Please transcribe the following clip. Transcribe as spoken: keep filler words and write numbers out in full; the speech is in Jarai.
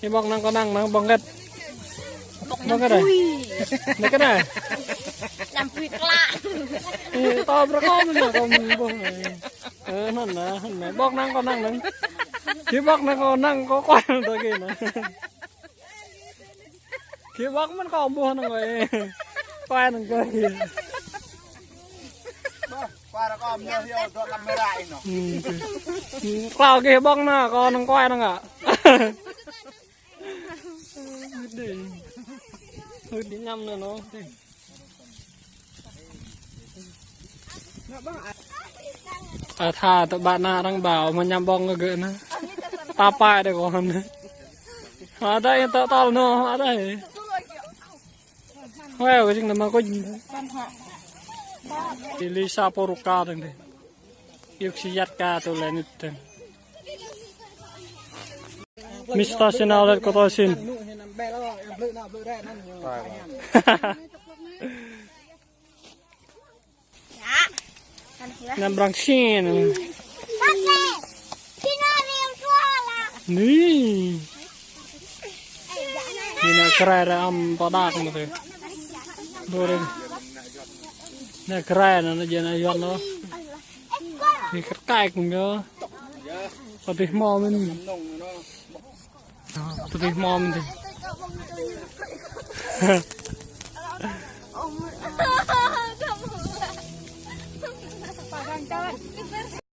Ih, ƀŏk năng kâo năng, năng ƀŏk hơget? Ƀŏk hơget anai? Anai hơget anai? Anăm pui klă. Ih, tơl brơi kâo mơ̆n, kâo mơ̆n ƀuh anai. Ơ, anŭn anai, anŭn anai. Ƀŏk năng kâo năng năng. Ih, ƀŏk năng kâo năng, kâo kuai năng tơ gih anai. Ih, ƀŏk mơ̆n kâo ƀuh năng kâo. Kuai năng kâo. Ih. Ƀơh, kuai ră kâo mơ̆n hyu dŏ kamera ih anŭn. Hmm. Klâo gih ƀŏk anai, kâo năng kuai năng hă. Ui, đi ñăm anai anŭn. Ơ, tha tơ ƀă ană arăng ƀă mă ñăm ƀŏk kơ gơ̆ anai. Tơpai đơi kâo anai. Hơdai tơ tơl anŭn, hơdai. Huai, kâo jing nama kâo jing. Ih, Lisa Poruka dong dih. Yuk si yat ka tu le nit dong. Mista Sinal let kâo tơ sin. Năm brang sin. Anai. Anai ană krai rai ăm pơđak mơ̆n tơ. Ƀu rai. Ană krai anai, anai jing ană Yuan anai. Ih, kơkai kơ ñu. Pơtih hmâo mơ̆n. Pơtih hmâo mơ̆n tơ.